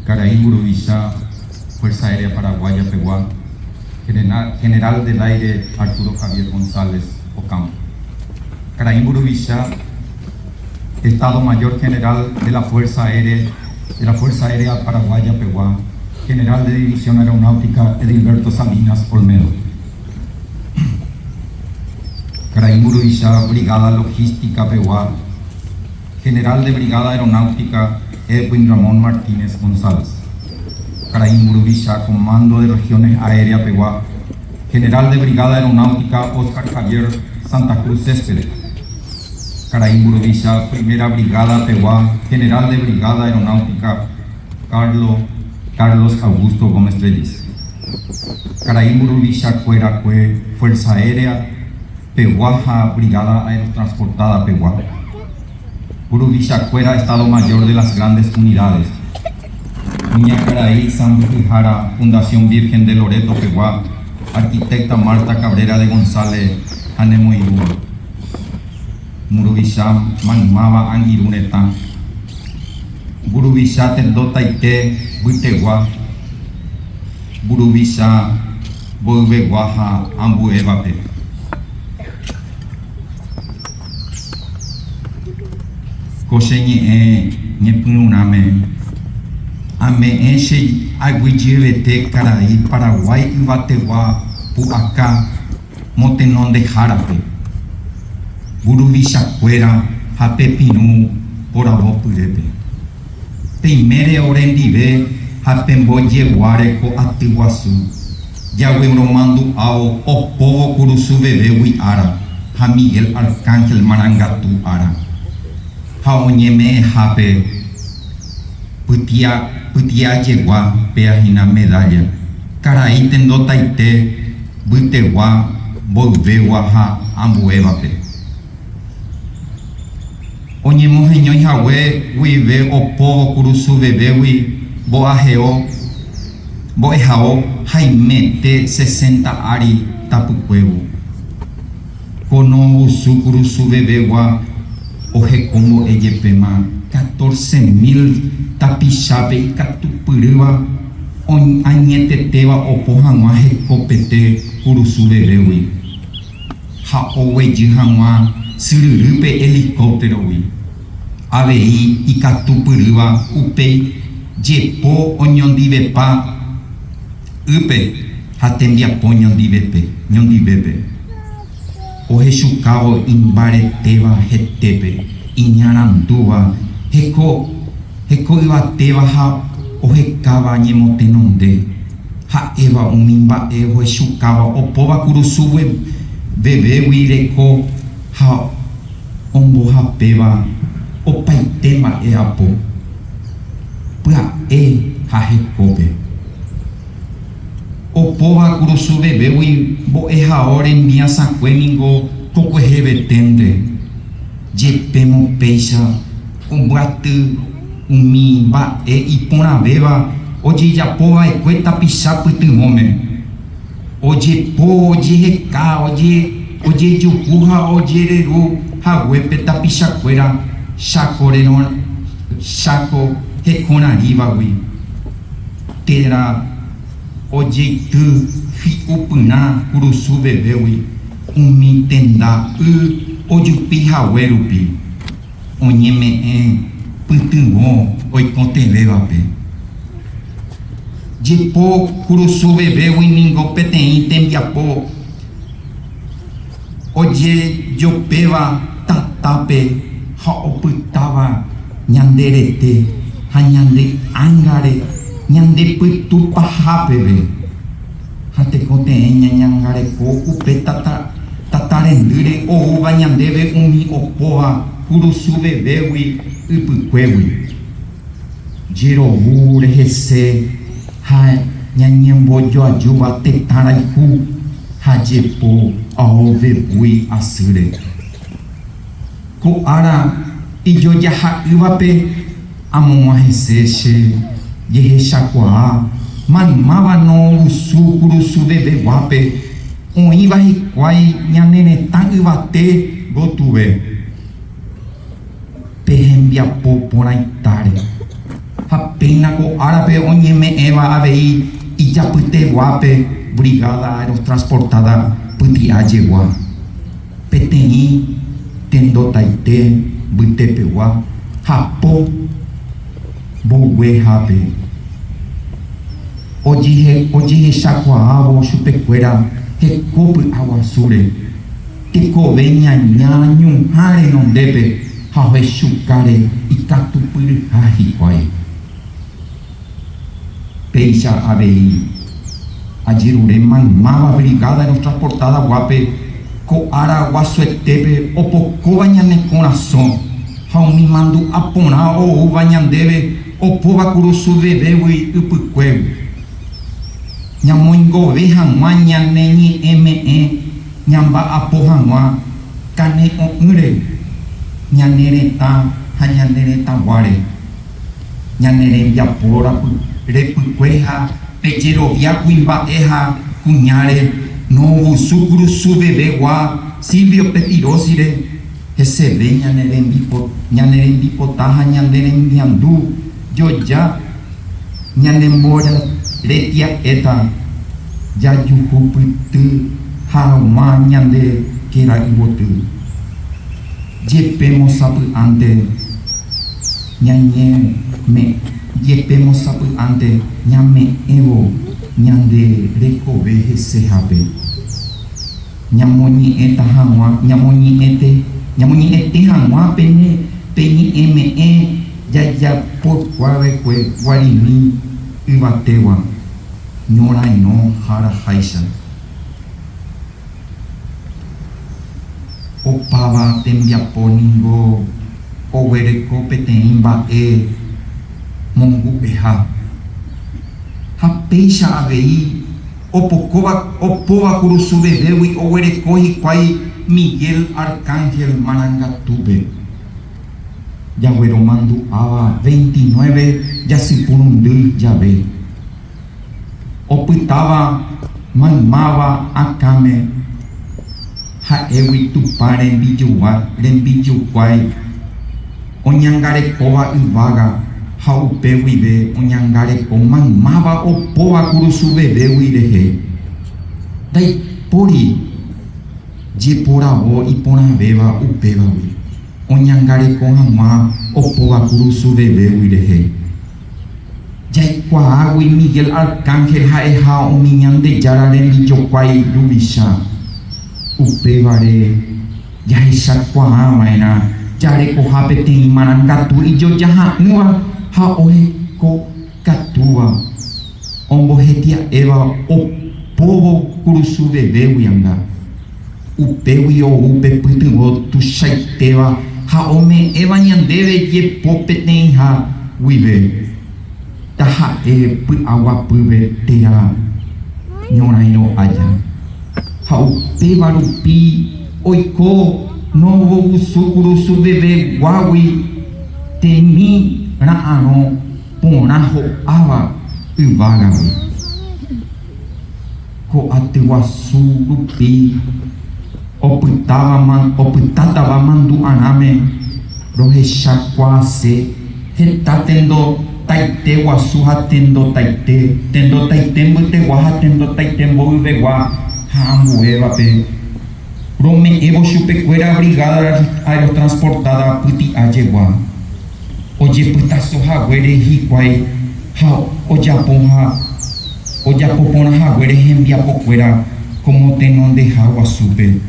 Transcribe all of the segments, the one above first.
Karai mburuvicha Fuerza Aérea Paraguaya pegua, General del Aire Arturo Javier González Ocampo. Karai mburuvicha Estado Mayor General de la Fuerza Aérea de la Fuerza Aérea Paraguaya pegua, General de División Aeronáutica Edilberto Salinas Olmedo. Karai mburuvicha Brigada Logística pegua, General de Brigada Aeronáutica Edwin Ramón Martínez González. Karai mburuvicha Comando de Regiones Aérea pegua, General de Brigada Aeronáutica Óscar Javier Santa Cruz Céspedes. Karai mburuvicha Primera Brigada pegua, General de Brigada Aeronáutica Carlo Carlos Augusto Gómez Reyes. Karai mburuvichakuerakue Fuerza Aérea pegua ha Brigada Aerotransportada pegua. Mburuvichakuéra Estado Mayor de las Grandes Unidades. Kuñakarai sãmbyhyhára Fundación Virgen de Loreto pegua, Arquitecta Marta Cabrera de González ha nemoirũva. Mburuvicha maymáva angirũ retã. Mburuvicha tendotaite mbytegua, mburuvicha mboyvegua ha ambuévape. Ko che ñe'ẽ ñepyrũrãme ame'ẽ che aguyjevete karai Paraguái yvategua pu'aka motenondehárape, mburuvichakuéra ha pepirũ poravopyrépe. Peimére orendive ha pembojeguáre ko aty guasu, jagueromandu'ávo opóvo kurusu vevégui ára ha Miguel Arcángel marangatu ára, ha oñeme'ẽhápe pytia pyti'ajegua péa hína medalla, karai tendotaite mbytegua mboyvégua ha ambuévape. Oñemoheñói hague guive opóvo kurusu vevégui mbo'aheo mbo'ehao haimete sesenta ári tapykuévo. Ko novusu kurusu vevegua ohekombo'e jepéma catorce mil tapichápe ikatupyrýva añetetéva opo hag̃ua hekopete kurusu vevégui. ha oguejy hag̃ua syryrýpe helicóptero-gui, avei ikatupyrýva upéi jepo oñondivepa ýpe ha tembiapo ñondivépe, ohechukávo imbaretéva hetépe, iñarandúva, heko yvatéva ha ohekáva ñemotenonde. Ha'éva umi mba'e ohechukáva opóva kurusu vevégui reko ha ombohapéva opaite mba'e apo, pya'e ha hekópe. Opóva kurusu vevégui mbo'ehao rembiasakue ningo kokueheveténte, jepémo péicha ombyaty Umi mba'e iporãvéva ojejapo va'ekue tapicha pytyvõme, ojepo, ojeheka, ojejuhu ha ojereru haguépe tapichakuéra Cháko Cháko hekorãrívagui, térã ojeity hi'upyrã kurusu vevégui umi tenda y ojupi hague rupi. Oñeme'ẽ pytyvõ oikotevẽvape. Jepo kurusu vevégui ningo peteĩ tembiapo ojejopéva tatápe ha opytáva ñande rete ha ñande ángare ñande pytu paha peve. Ha tekotevẽ ñañangareko upe tata tata rendýre oúva ñandéve umi opóva kurusu vevégui ypykuégui. Jerovu rehese ha ñañembojoajúva tetã rayhu ha jepo ao vevúi asýre. Ko ára ijojaha'ỹvape amog̃uahẽse che jehechakuaa maymáva novusu kurusu veveguápe oĩva hikuái ñane retã yvate gotyo pe hembiapo porãitáre. Ha péina ko árape oñeme'ẽva avei ijapyteguápe Brigada Aerotransportada Pyti'a Jegua, peteĩ tendotaite mbytepegua ha po mboguehápe ojehechakuaávo chupekuéra heko py'aguasúre, tekove ñaña ñuhã renondépe ha ohechukáre ikatupyryha hikuái. Péicha avei ajerure maymáva Brigada Aerotransportada guápe ko ára guasuetépe opokóva ñane korasõ ha umi mandu'a porã oúva ñandéve opóva kurusu vevégui ypykuégui. Ñamoingove hag̃ua ñane ñe'ẽme'ẽ ñamba'apo hag̃ua kane'õ'ỹre ñane retã ha ñane retãguáre, ñane rembiapo repykue ha pe jerovia kuimba'e ha kuñáre novusu kurusu vevegua Silvio Pettirossi-re, heseve ñane rembipota ha ñane remiandu joja ñanemboretia'éta jajuhupyty haguã ñande kéra yvoty. Jepémo sapy'ánte ñañeme'ẽ, sapy'ánte ñame'ẽvo ñande rekove hesehápe. Ñamoñe'ẽta hag̃ua, ñamoñe'ẽte, ñamoñe'ẽte hag̃ua pene pe ñe'ẽme'ẽ jajapokuaava'ekue guarimi yvatégua ñorairõ haraháicha. Opáva tembiapo ningo oguereko peteĩ mba'e mongu'eha. Ha péicha avei Opokóva opóva kurusu vevégui oguereko hikuái Miguel Arcángel marangatúpe. Jagueromandu'áva 29 jasypurundy jave. Opytáva maymáva akãme ha'égui Tupã rembijugua rembijokuái oñangarekóva yvága ha upe guive oñangareko maymáva opóva kurusu vevégui rehe. Ndaipóri jeporavo iporãvéva upévagui oñangareko hag̃ua opóva kurusu vevégui rehe. Jaikuaágui Miguel Arcángel ha'eha umi Ñandejára rembijokuái ruvicha, upévare Jahechakuaava'erã jarekoha peteĩ marangatu ijojaha'ỹva ha ohekokatúva, ombohetia'éva opóvo kurusu vevégui anga. Upégui ou pe pytyvõ tuichaitéva ha ome'ẽva ñandéve jepo peteĩha guive, taha'e py'aguapýpe térã ñorãirõ aja. Ha upéva rupi oiko novovusu kurusu veve guágui temi ra'arõ porã ho'áva yvágagui. Ko aty guasu rupi opytátava mandu'arãme rohechakuaase heta tendotaite guasu ha tendotaite, tendotaite mbytegua ha tendotaite mboyvegua ha ambuévape, rome'ẽvo chupekuéra Brigada Aerotransportada pyti'a jegua, ojepytaso haguére hikuái ha ojapo ha ojapo porã haguére hembiapokuéra ko motenondeha guasúpe.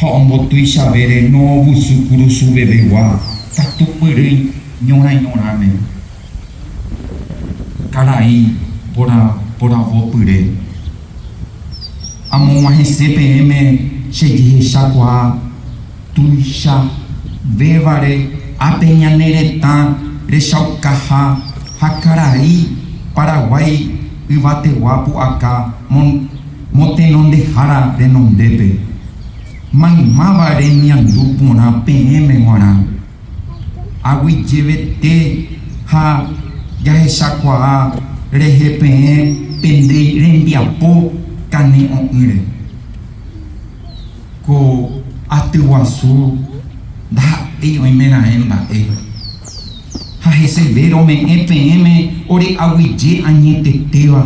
Ha ombotuichavére noovusu kurusu vevegua katupyry ñorairõrãme. Karai poravopyre. Amog̃uahẽse peẽme che jehechakuaa tuichavévare ápe ñane retã rechaukaha ha karai Paraguái yvategua pu'aka motenondehára renondépe. Maymáva remiandu porã peẽme g̃uarã. Aguyjevete ha jahechakuaa rehe peẽ pende rembiapo kane'õ'ỹre. Ko aty guasu ndaha'éi oimeraẽ mba'e. Ha heseve rome'ẽ peẽme ore aguyje añetetéva,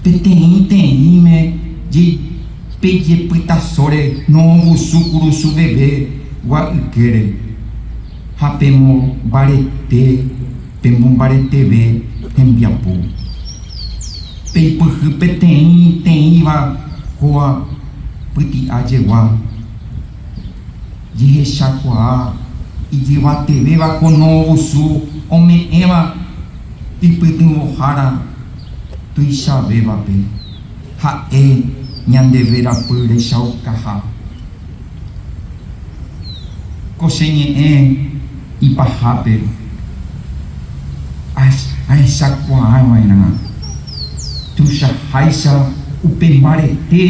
peteĩ teĩme pejepytasóre novusu kurusu veve gua ykére, ha pemombarete pemombareteve hembiapo. Peipyhy peteĩ teĩva kóa pyti'a jegua. Jehechakuaa ijyvatevéva ko novusu ome'ẽva ipytyvõhára tuichavévape, ha'e ñande verapy rechaukaha. Ko che ñe'ẽ ipahápe ahechakuaava'erã tuichaháicha upe mbarete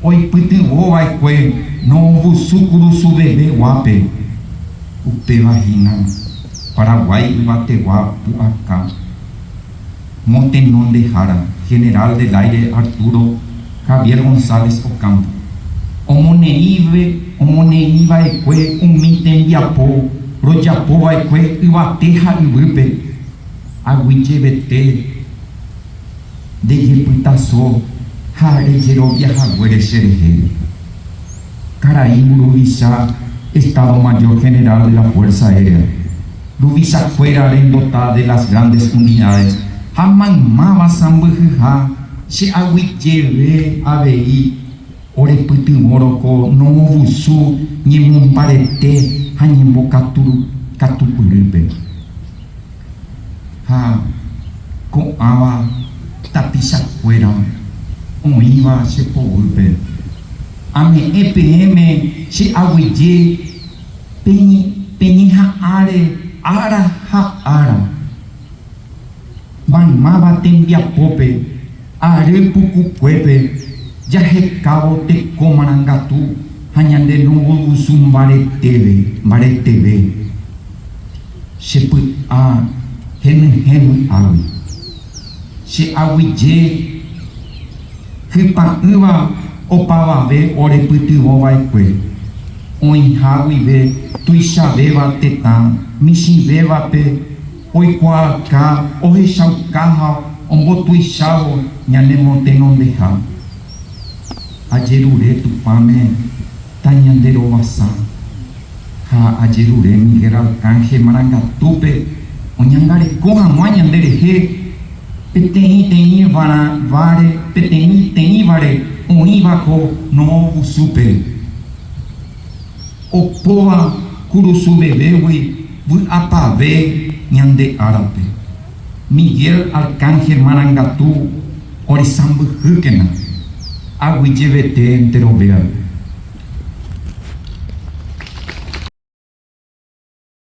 oipytyvõva'ekue novusu kurusuveve guápe, upéva hína Paraguái yvategua pu'aka motenondehára General del Aire Arturo Javier González Ocampo, omoneĩve omoneĩva'ekue umi tembiapo rojapova'ekue yvate ha yvýpe, aguyjevete nde jepytaso ha rejerovia haguére cherehe. Karai mburuvicha Estado Mayor General de la Fuerza Aérea, ruvichakuéra rendota de las grandes unidades ha maymáva sãmbyhyha che aguyjeve avei orepytyvõ roko novusu ñemombarete ha ñembokatupyrýpe. Ha ko'ãva tapichakuéra oĩva che poguýpe, ame'ẽ peẽme che aguyje peñeha'ãre ára ha ára, maymáva tembiapópe ary pukukuépe jahekávo teko marangatu ha ñande nuvuvusu mbareteve, mbareteve. Che py'a henyhẽ vy'águi. Che aguyje hypa'ỹva opavave ore pytyvõ va'ekue, oĩha guive tuichavéva tetã michĩvévape oikuaauka ohechauka ha ombotuichávo ñanemotenondeha. Ajerure Tupãme tañanderovasa ha ajerure Miguel Arcángel marangatúpe oñangareko hag̃ua ñande rehe peteĩteĩvare peteĩteĩvare oĩva ko noovusúpe, opóva kurusu vevégui vy'apave ñande árape. Miguel Arcángel marangatu oresãmbyhýkena, aguyjevete enterovéape.